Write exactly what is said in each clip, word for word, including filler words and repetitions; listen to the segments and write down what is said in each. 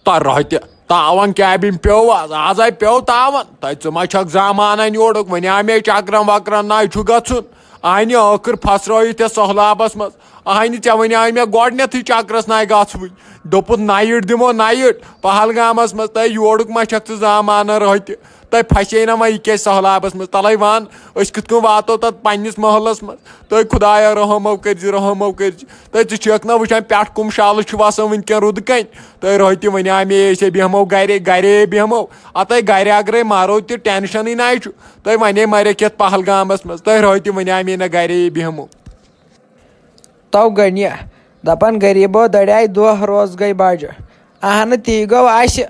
ترٛہہ تہِ تاون کیبن پیوٚو آز، آزے پیوٚو تاون۔ تہٕ ژٕ ما چھکھ زامانن یورُک؟ وۄنۍ آے مےٚ چکرن وکرن ناے چھُ گژھُن۔ اہنہِ ٲخٕر پھسرٲیِتھ یتھ سہلابس منٛز۔ اہنہِ ژےٚ وۄنۍ آے مےٚ گۄڈنیتھٕے چکرس ناے گژھوٕے۔ دوٚپُتھ نایٹ دِمو نایٹ پہلگامس منٛز۔ تہٕ یورُک ما چھکھ ژٕ زامانن رٲتہِ؟ تہٕ پھسے نہ وۄنۍ یہِ کیٛازِ سہلابس منٛز؟ تلے ون، أسۍ کِتھ کٔنۍ واتو تتھ پننِس محلس منٛز؟ تہٕ خدایا رحمو کٔرزِ، رحمو کٔرزِ۔ تہٕ ژٕ چھکھ نہ وٕچھان پٮ۪ٹھ کُم شالہٕ چھُ وسان وٕنکٮ۪ن رُدٕ کنۍ؟ تہٕ رٲتۍ تہِ ونے مےٚ أسۍ ہے بیٚہمو گرے، گرے بیٚہمو۔ اتے گرِ اگرے مرو تہِ ٹینشنٕے ناے چھُ۔ تہٕ ونے مرکھ یتھ پہلگامس منٛز، تہٕ رٲتۍ تہِ ونے مےٚ نہ گرے بیٚہمو۔ تو گٔنہِ دپان، غریٖبو دڑیاے دۄہ روز گٔے بجہِ۔ اہنہٕ تی گوٚو اسہِ۔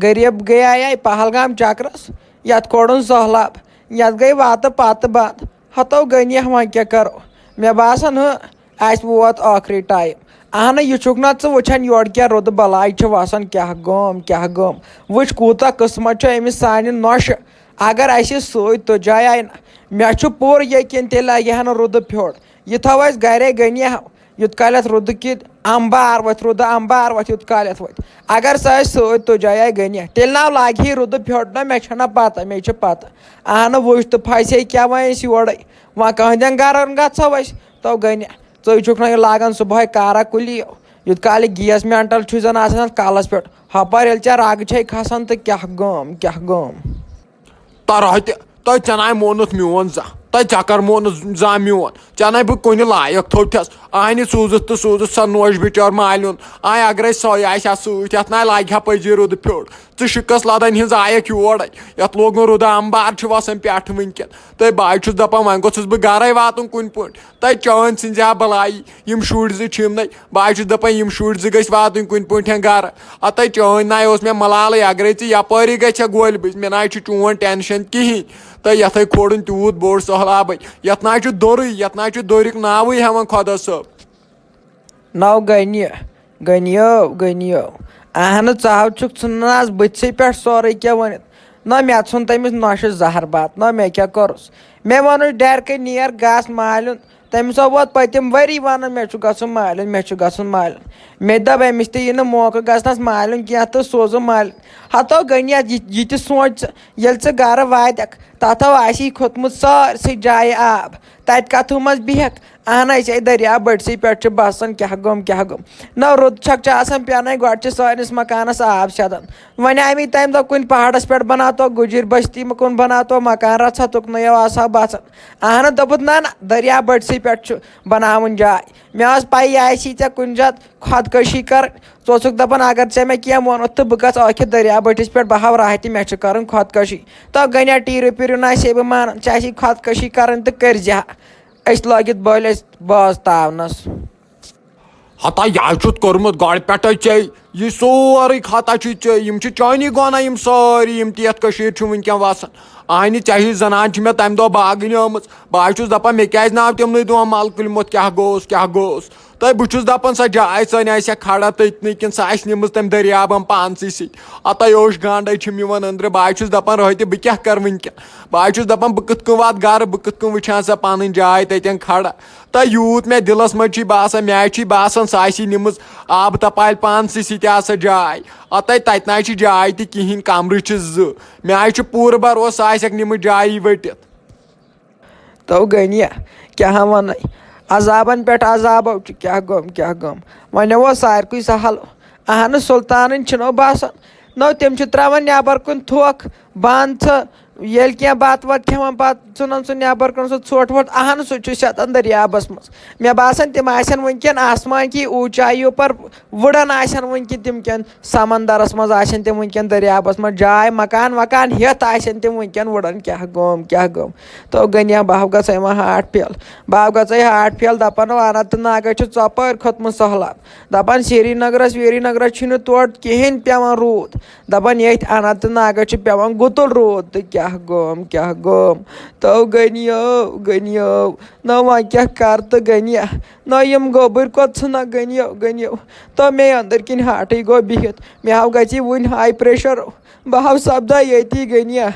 غریٖب گٔیے پہلگام چکرس، یتھ کوٚڑُن سہلاب، یتھ گٔے وتہٕ پتہٕ بند۔ ہتو گٔنہِ وۄنۍ کیٛاہ کرو؟ مےٚ باسان، ہہ، اسہِ ووت ٲخری ٹایم۔ اہنہٕ، یہِ چھُکھ نہ ژٕ وٕچھان یورٕ کیٛاہ رُدٕ بلاے چھِ وسان، کیٛاہ گوم، کیٛاہ گوم۔ وٕچھ کوٗتاہ قٕسمت چھُ أمِس سانہِ نۄشہِ۔ اگر اسہِ سۭتۍ تُجایے نہ، مےٚ چھُ پوٗرٕ یقین تیٚلہِ لگہِ ہا نہٕ رُدٕ پھیوٚر۔ یہِ تھاو اسہِ گرے گٔنہِ ہا، یوٚت کالٮ۪تھ رُدٕ کہِ امبار وۄتھِ، رُدٕ امبار وۄتھِ یوٚت کالٮ۪تھ وۄتھِ۔ اگر سۄ اسہِ سۭتۍ تُجایے گٔنہِ، تیٚلہِ نہ لگہِ ہے رُدٕ پھیوٚر نہ، مےٚ چھنہ پتہ، مےٚ چھِ پتہ۔ اہنہٕ وٕچھ تہٕ پھسے کیٛاہ وۄنۍ أسۍ یورے۔ وۄنۍ کٕہٕنٛدٮ۪ن گرن گژھو أسۍ؟ تو گٔنہِ، ژٕے چھُکھ نہ یہِ لاگان صبحٲے کارا کُلی، یوٚت کالہِ گیس مینٹل چھُ زن آسان اتھ کلس پٮ۪ٹھ۔ ہپٲرۍ ییٚلہِ ژےٚ رگ چھے کھسان تہٕ کیٛاہ گٲم، کیٛاہ گٲم۔ ترٛہہ تہِ، تۄہہِ ژےٚ ناے مونُتھ میون زانٛہہ، تۄہہِ ژےٚ کر مونُتھ زانٛہہ میون؟ ژےٚ ناے بہٕ کُنہِ لایق تھوٚوتھس۔ آنہِ سوٗزُتھ تہٕ سوٗزُتھ سۄ نوش بِچٲر مالیُن۔ آنہِ اگرے سۄے آسہِ ہا سۭتۍ، یتھ ناے لگہِ ہا پزی رُدٕ پھیوٚر۔ ژٕ شِکس لدن ہٕنٛز آیکھ یورے۔ یتھ لوگُن رُدٕ امبار چھُ وسان پٮ۪ٹھٕ وٕنکٮ۪ن۔ تہٕ بہٕ حظ چھُس دپان، وۄنۍ گوٚژھُس بہٕ گرے واتُن کُنہِ پٲٹھۍ۔ تہٕ چٲنۍ سٕنٛزِ ہا بلاے، یِم شُرۍ زٕ چھِم نے۔ بہٕ حظ چھُس دپان، یِم شُرۍ زٕ گٔژھۍ واتٕنۍ کُنہِ پٲٹھۍ گرٕ۔ اتے چٲنۍ ناے اوس مےٚ ملالٕے، اگرے ژٕ یپٲری گژھِ ہا گولہِ بٔزۍ، مےٚ ناے چھُ چون ٹینشن کِہینۍ۔ تہٕ یتھے کھوڑُن تیوٗت بوٚڑ سہلابٕے، یتھ ناے چھُ دوٚرُے، یتھ ناے چھُ دوٚرِک ناوٕے ہٮ۪وان خۄدا صٲب۔ نو گٔنہِ، گٔنیو، گٔنیو۔ اہنہٕ، ژٕ ہاو چھُکھ ژھٕنان آز بٕتھسٕے پٮ۪ٹھ سورُے کینٛہہ ؤنِتھ۔ نہ مےٚ ژھُن تٔمِس نۄشہِ زہر بتہٕ، نہ مےٚ کیٛاہ کوٚرُس۔ مےٚ ووٚنُس ڈیرکے، نیر گژھ مالیُن۔ تٔمِس ہا ووت پٔتِم ؤری ونان، مےٚ چھُ گژھُن مالیُن، مےٚ چھُ گژھُن مالیُن۔ مےٚ تہِ دوٚپ، أمِس تہِ یی نہٕ موقعہٕ گژھنس مالیُن کینٛہہ تہٕ سوزُن مالیُن۔ ہتو گٔنی، یہِ، یہِ تہِ سونچ ژٕ، ییٚلہِ ژٕ گرٕ واتکھ، تتھ ہو آسی کھوٚتمُت سٲرسٕے جایہِ آب۔ تتہِ کتھٕ منٛز بیہکھ؟ اہن، أسۍ آے دریا بٔٹھسٕے پٮ۪ٹھ چھِ بسان، کیٛاہ گوٚم، کیٛاہ گوٚم؟ نہ رُد چھکھ چھِ آسان پٮ۪نَے، گۄڈٕ چھِ سٲنِس مکانس آب سیٚدان۔ وۄنۍ آے مٕتۍ تَمہِ دۄہ کُنہِ پہاڑس پٮ۪ٹھ بناوتو، گُجِرۍ بستی مہ کُن بناوتو مکان، رژھا تُکنُے آسہٕ ہا بسان۔ اہن، دوٚپُت، نہ، نہ، دریا بٔٹھسٕے پٮ۪ٹھ چھُ بناوُن جاے۔ مےٚ ٲس پَیی آسی ژےٚ کُنہِ زت خۄدکٔشی کَرٕنۍ۔ ژٕ اوسُکھ دَپان، اگر ژےٚ مےٚ کینٛہہ ووٚنُتھ تہٕ بہٕ گژھٕ ٲکھِتھ دریا بٔٹھِس پٮ۪ٹھ، بہٕ ہاوٕ راہ تہِ، مےٚ چھِ کَرٕنۍ خۄدکٔشی۔ تو گٔنیا ٹیٖرٕ پیٖرٕ نہ آسے بہٕ مانان، ژےٚ آسی خۄدکٔشی کَرٕنۍ تہٕ کٔرۍ زِ ہا۔ أسۍ لٲگِتھ بٔلۍ أسۍ باز تاونَس۔ ہتا یہِ حظ چھُتھ کوٚرمُت گۄڈٕ پٮ۪ٹھَے ژےٚ، یہِ سورُے خطا چھُے ژےٚ، یِم چھِ چٲنی گۄناہ، یِم سٲری، یِم تہِ یَتھ کٔشیٖرِ چھِ وٕنکٮ۪ن وَسان۔ اہنہِ ژےٚ ہِش زنان چھِ مےٚ تَمہِ دۄہ باگٕنۍ آمٕژ، بہٕ حظ چھُس دَپان، مےٚ کیٛازِ ناو تِمنٕے دۄہَن مَلکُلۍ موت، کیٛاہ گوٚوُس، کیٛاہ گوٚوُس؟ تہٕ بہٕ چھُس دَپان، سۄ جاے سٲنۍ آسہِ ہا کھڑا تٔتنٕے کِنہٕ سۄ آسہِ نِمٕژ تٔمۍ دٔریابَن پانسٕے سۭتۍ۔ اَتَے اوش گانٛڈَے چھِم یِوان أنٛدرٕ۔ بہٕ حظ چھُس دَپان، روہہِ تہِ، بہٕ کیٛاہ کَرٕ وٕنۍکٮ۪ن؟ بہٕ حظ چھُس دَپان، بہٕ کِتھ کٔنۍ واتہٕ گَرٕ؟ بہٕ کِتھ کٔنۍ وٕچھِ ہا سۄ پَنٕنۍ جاے تَتٮ۪ن کھڑا؟ تہٕ یوٗت مےٚ دِلَس منٛز چھُے باسان، مےٚ حظ چھُے باسان، سۄ آسی نِمٕژ آبہٕ تَپالہِ پانسٕے سۭتۍ آ سۄ جاے۔ اَتَے تَتہِ نہ حظ چھِ جاے تہِ کِہیٖنۍ، کَمرٕ چھِ زٕ۔ مےٚ حظ چھُ پوٗرٕ بروسہٕ، سۄ آسٮ۪کھ نِمٕژ جایی ؤٹِتھ۔ تو گٔنیہ، کیٛاہ وَنَے؟ عذابَن پٮ۪ٹھ عذابو چھُ، کیٛاہ گوٚم، کیٛاہ گوٚم؟ وۄنۍ اوس ساروٕے سہل۔ اہنہٕ، سُلطانٕنۍ چھِنو باسان۔ نو، تِم چھِ ترٛاوان نٮ۪بر کُن تھوٚکھ، بنٛد ژھٕ۔ ییٚلہِ کینٛہہ بَتہٕ وَتہٕ کھٮ۪وان، پَتہٕ ژھٕنان سُہ نٮ۪بر کُن، سُہ ژھوٚٹھ ووٚٹھ۔ اہنہٕ، سُہ چھُ شیطان دٔریابَس منٛز۔ مےٚ باسان، تِم آسن وٕنکٮ۪ن آسمان کی اوٗنچایو پر وٕڑان آسن وٕنکٮ۪ن تِم کٮ۪ن سمندرس منٛز آسن تِم وٕنکٮ۪ن، دٔریابس منٛز جاے مکان وکان ہٮ۪تھ آسن تِم وٕنکٮ۪ن وٕڑان۔ کیٛاہ گوم، کیٛاہ گوم؟ تو گٔنیا بہو گژھے وۄنۍ ہارٹ فیل، بہو گژھے ہارٹ فیل، دپان اننت ناگس چھُ ژۄپٲرۍ کھوٚتمُت سہلاب، دپان سرینگرس ویرینگرس چھُنہٕ تورٕ کِہینۍ پٮ۪وان روٗد، دپان ییٚتھۍ اننت ناگس چھُ پٮ۪وان گُتُل روٗد۔ تہٕ کیٛاہ گوم، کیٛاہ گوم؟ تو گٔنیو، گٔنیو، نہ وۄنۍ کیٛاہ کر تہٕ گٔنیا؟ نہ یِم گوٚبٕرۍ کوٚت ژھٕنکھ گٔنیو، گٔنیو۔ تو مے أنٛدٕرۍ کِنۍ ہارٹٕے گوٚو بِہِتھ۔ مےٚ ہاو گژھِ وُنہِ ہاے پریشر۔ بہٕ ہاو سپدان ییٚتی گٔنیا۔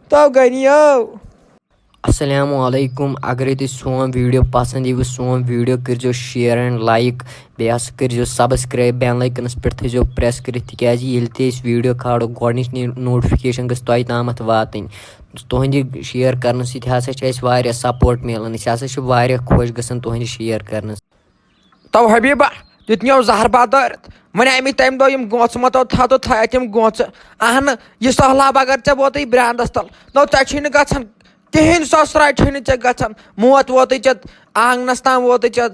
تو گٔنیو۔ السلام علیکم۔ اگرے تۄہہِ سون video پسند ییٖوٕ، سون video کٔرزیو share and like، بیٚیہِ ہسا کٔرزیو subscribe، bell iconس پٮ۪ٹھ تھٲیزیو press کٔرِتھ، تِکیازِ ییٚلہِ تہِ أسۍ video کھالو، گۄڈٕنِچ نی-، notification گٔژھ تۄہہِ تامَتھ واتٕنۍ۔ تُہنٛدِ share کرنہٕ سۭتۍ ہسا چھِ اَسہِ واریاہ support مِلان، أسۍ ہسا چھِ واریاہ خۄش گژھان تُہنٛدِ share کرنہٕ سۭتۍ۔ تو حبیبہ، دیُت نِیو زہر باد دٲرِتھ۔ وۄنۍ آمٕتۍ تَمہِ دۄہ یِم گونٛژٕ مَتو تھَتہٕ تھایَتھ یِم گونٛژٕ۔ اہنہٕ، یہِ سہلاب اگر ژےٚ ووتُے برٛانٛدَس تَل، نو ژےٚ چھُے نہٕ گژھان کِہیٖنۍ، سۄسراے چھُے نہٕ ژےٚ گژھان۔ موت ووتُے ژےٚ آنٛگنَس تام، ووتُے ژےٚ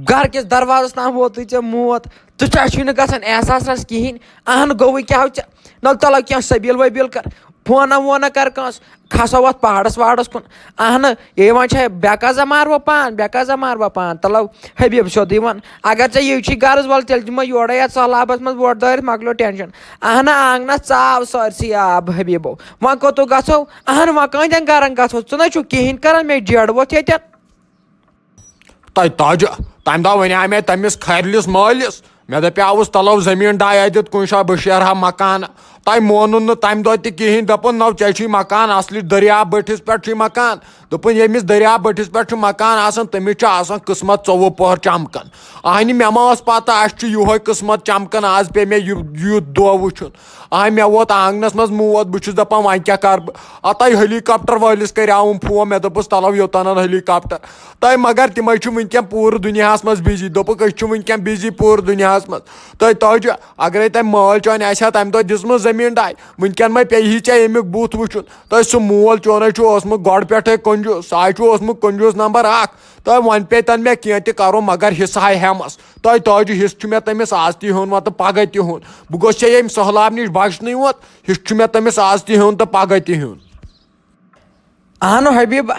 گَرٕ کِس دروازَس تام، ووتُے ژےٚ موت۔ تہٕ ژےٚ چھُے نہٕ گژھان احساسَس کِہیٖنۍ۔ اہنہٕ، گوٚوُے کیٛاہ ہو ژےٚ؟ نو تَلو کینٛہہ سبیٖل وبیٖل کر، فونہ وونہ کر کٲنٛسہِ۔ کھسو اتھ پہاڑس وہاڑس کُن۔ اہنہٕ، یہِ یِوان چھےٚ بے قضا ماروا پان، بے قضا ماروا پان۔ تلو حبیب سیوٚدُے ون، اگر ژےٚ یہِ چھُے غرض، ول تیٚلہِ دِمو یورے یتھ سہلابس منٛز وۄٹھ دٲرِتھ، مۄکلیو ٹینشن۔ اہنہٕ، آنگنس ژاو سٲرسٕے آب حبیبو۔ وۄنۍ کوٚتو گژھو؟ اہنہٕ، وۄنۍ کٕہٕنٛدٮ۪ن گرن گژھو؟ ژٕ نہ چھُکھ کِہینۍ کران، مےٚ جیڈ ووٚتھ ییٚتٮ۪ن۔ تۄہہِ تاجہ، تَمہِ دۄہ وَنیٛاے مےٚ تٔمِس کھرلِس مٲلِس، مےٚ دَپیٛاوُس، "تَلو زٔمیٖن ڈاے اَتہِ دیُت کُنہِ جایہِ، بہٕ شیرٕ ہا مکانہٕ۔" تۄہہِ مونُن نہٕ تَمہِ دۄہ تہِ کِہیٖنۍ، دوٚپُن، "نَو، ژےٚ چھُے مکان اَصلی دٔریاب بٔٹھِس پٮ۪ٹھ چھُے مکان۔" دوٚپُن، "ییٚمِس دٔریاب بٔٹھِس پٮ۪ٹھ چھُ مکان آسان، تٔمِس چھُ آسان قٕسمت ژوٚوُہ پۄہَر چمکان۔" اَہنہِ، مےٚ ما ٲس پَتہ اَسہِ چھُ یِہوٚے قٕسمت چمکان، آز پیٚیہِ مےٚ یہِ-، یُتھ دۄہ وٕچھُن۔ اہنہِ، مےٚ ووت آنٛگنَس منٛز موت، بہٕ چھُس دَپان، وۄنۍ کیٛاہ کَرٕ بہٕ؟ اَتَے ہیلی کاپٹر وٲلِس کَریوُم فون، مےٚ دوٚپُس، "تَلو یوٚتَن اَن ہیلی کاپٹر۔" تۄہہِ مگر تِمَے چھِ وٕنکٮ۪ن پوٗرٕ دُنیاہَس منٛز بِزی۔ دوٚپُکھ، "أسۍ چھِ وٕنکٮ۪ن بِزی پوٗرٕ دُنیاہَس منٛز۔" تۄہہِ تۄہہِ چھُ، اگرَے تۄہہِ مٲلۍ چٲنۍ آسہِ ہا تَمہِ دۄہ دِژمٕژ زٔمیٖن ڈاے، وٕنکٮ۪ن ما پیٚیہِ ہی ژےٚ اَمیُک بُتھ وٕچھُن؟ تۄہہِ سُہ مول چونَے چھُ اوسمُت گۄڈٕ پٮ۪ٹھَے کنجوٗس، سُہ ہا چھُ اوسمُت کنجوٗس نمبر اکھ۔ تۄہہِ وۄنۍ پیٚیہِ تَن مےٚ کینٛہہ تہِ کَرُن، مگر حصہٕ ہا ہٮ۪مَس۔ تۄہہِ تۄہہِ چھُ حصہٕ چھُ مےٚ تٔمِس آز تہِ ہیوٚن وۄنۍ تہٕ پَگاہ تہِ ہیوٚن۔ بہٕ گوٚژھ ژےٚ ییٚمہِ سہلاب نِش بَچنٕے یوت، حصہٕ چھُ مےٚ تٔمِس آز تہِ ہیوٚن تہٕ پَگاہ تہِ ہیوٚن۔ اہنو حبیبہ،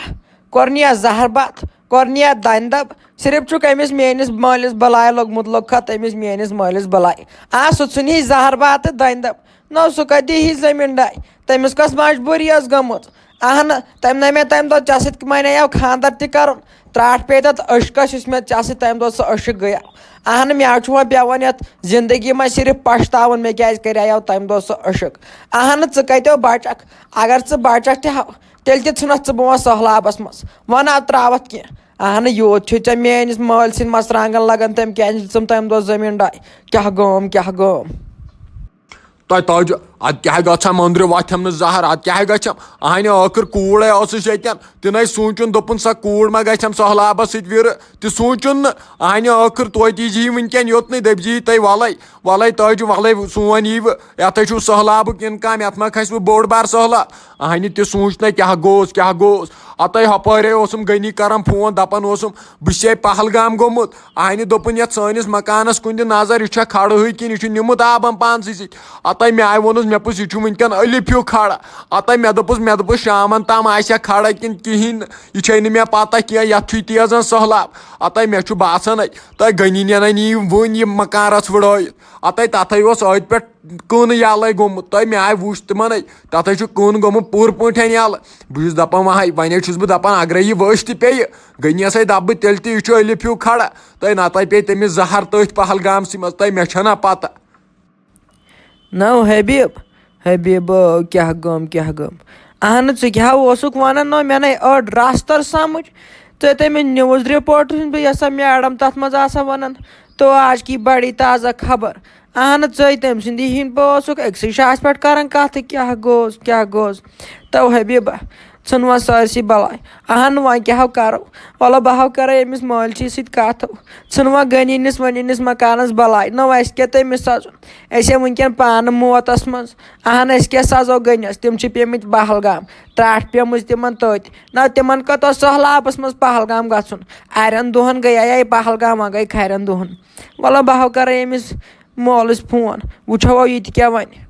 کوٚرنیا زہر بتھ، کوٚرنیا دنہِ دب، صرف چھُکھ أمِس میٲنِس مٲلِس بلاے لوٚگمُت، لوٚگ کھا تٔمِس میٲنِس مٲلِس بلاے۔ آ، سُہ ژھُنی زہر بتھ تہٕ دنہِ دب۔ نو، سُہ کتہِ دی ہی زٔمیٖن ڈاے؟ تٔمِس کۄس مجبوٗری ٲس گٔمٕژ؟ اہنہٕ، تٔمۍ نَے مےٚ تَمہِ دۄہ ژےٚ سۭتۍ وَنییو خانٛدر تہِ کَرُن۔ ترٛٹھ پیٚیہِ تَتھ عشقَس، یُس مےٚ ژےٚ سۭتۍ تَمہِ دۄہ سُہ عشق گٔیو۔ اہنہٕ، مےٚ حظ چھُ وۄنۍ پٮ۪وان یَتھ زِندگی منٛز صرف پَشتاوُن، مےٚ کیٛازِ کَرییو تَمہِ دۄہ سُہ عشق۔ اہنہٕ، ژٕ کَتیو بَچَکھ؟ اگر ژٕ بَچَکھ تہِ ہا، تیٚلہِ تہِ ژھٕنَتھ ژٕ بونٛٹھ سہلابَس منٛز۔ وَن اَتھ ترٛاوَتھ کینٛہہ۔ اہنہٕ، یوٗت چھُے ژےٚ میٛٲنِس مٲلۍ سٕنٛدۍ مَرژٕوانٛگَن لَگان، تٔمۍ کیٛازِ دِژٕم تَمہِ دۄہ زٔمیٖن ڈاے؟ کیٛاہ گوم، کیٛاہ گوم؟ تۄہہِ تۄجہِ، ادٕ کیٛاہ گژھم أنٛدرِ وۄتھٮ۪م نہٕ زہر، ادٕ کیٛاہ گژھم؟ اہنہِ ٲخٕر کوٗر ہے ٲسٕس ییٚتٮ۪ن، تہِ نَے سوٗنٛچُن، دوٚپُن، "سۄ کوٗر ما گژھٮ۪م سہلابس سۭتۍ وِرٕ؟" تہِ سوٗنٛچُن نہٕ۔ اہنہِ ٲخٕر توتہِ یی زِ یہِ وٕنکٮ۪ن یوٚتنٕے، دٔپۍ زِ یہِ تۄہہِ، "وَلَے، وَلَے تٲجہِ، وَلَے سون یی وٕ، یَتھَے چھُو سہلابُک اِنکام، یَتھ ما کھسہِ وٕ بوٚڑ بار سہلاب؟" اہنہِ تہِ سوٗنٛچ نَے، کیٛاہ گوٚوس، کیٛاہ گوٚوس؟ اَتَے ہۄپٲرۍ اوسُم غنی کران فون، دَپان اوسُم، "بہٕ چھُسے پہلگام گوٚمُت۔" اہنہِ دوٚپُن، "یَتھ سٲنِس مکانَس کُن دِ نظر، یہِ چھا کھڑہٕے کِنہٕ یہِ چھُ نیوٗمُت آبَن پانسٕے سۭتۍ؟" اَتَے مےٚ آیہِ ووٚنُس، مےٚ پوٚز، "یہِ چھُ وٕنکٮ۪ن ألِف ہیوٗ کھڑا۔" اَتَے مےٚ دوٚپُس، مےٚ دوٚپُس، "شامَن تام آسہِ ہا کھڑا کِنہٕ کِہیٖنۍ نہٕ، یہِ چھے نہٕ مےٚ پَتہ کینٛہہ، یَتھ چھُے تیزَن سٔہلاب۔" اَتَے مےٚ چھُ باسان، اَتہِ تۄہہِ غنی نٮ۪نَے نِیِو وٕنۍ یہِ مکان رَژھ وٕڑٲیِتھ۔ اَتَے تَتھَے اوس أتھۍ پٮ۪ٹھ کٕن یَلَے گوٚمُت، تۄہہِ مےٚ آیہِ وٕچھ تِمَنَے، تَتھَے چھُ کٕن گوٚمُت پوٗرٕ پٲٹھۍ یَلہٕ۔ بہٕ چھُس دَپان، وۄنۍ، وۄنۍ چھُس بہٕ دَپان، اگرَے یہِ ؤسۍ تہِ پیٚیہِ، غنیَسَے دَپہٕ بہٕ تیٚلہِ تہِ، یہِ چھُ ألِف ہیوٗ کھڑا۔ تۄہہِ نَتَے پیٚیہِ تٔمِس زہر تٔتھۍ پہلگامسٕے منٛز، تۄہہِ مےٚ چھَنا پَتہ۔ نو حبیب، حبیب، کیٛاہ گوٚم، کیٛاہ گوٚم؟ اہنہٕ، ژٕ کیٛاہ اوسُکھ وَنان؟ نو، مےٚ نَے أڑ رَژھ تٔر سَمٕجھ۔ ژٕ تٔمِس news report چھُس بہٕ یَژھان میڈم تَتھ منٛز آسان وَنان، تو آج کی بڑی تازہ خبر۔ اہنہٕ، ژٕے تٔمۍ سٕنٛدی ہِنٛدۍ پٲٹھۍ اوسُکھ أکسٕے جایہِ پٮ۪ٹھ کران کَتھٕ، کیٛاہ گوٚوس، کیٛاہ گوٚوس؟ تو حبیبہ، ژھٕن وۄنۍ سٲرسٕے بلاے۔ اہنہٕ، وۄنۍ کیٛاہ ہو کرو؟ وَلہٕ بہٕ ہو کرے أمِس مٲلچی سۭتۍ کَتھ۔ ژھٕن وۄنۍ غنی نِس وۄنۍ أنِس مکانَس بلاے۔ نہ وۄنۍ اَسہِ کیٛاہ تٔمِس سَزُن؟ أسۍ ہے وٕنکٮ۪ن پانہٕ موتَس منٛز۔ اہن، أسۍ کیٛاہ سَزو غنیَس؟ تِم چھِ پیٚمٕتۍ پہلگام۔ ترٛٹھ پیٚمٕژ تِمَن تٔتۍ۔ نہ، تِمَن کَتھ اوس سہلابَس منٛز پہلگام گژھُن؟ اَرٮ۪ن دۄہَن گٔیے پہلگام، وۄنۍ گٔے کھَرٮ۪ن دۄہَن۔ وَلہٕ بہٕ ہو کَرے أمِس مٲلِس فون، وٕچھو یہِ تہِ کیٛاہ وَنہِ۔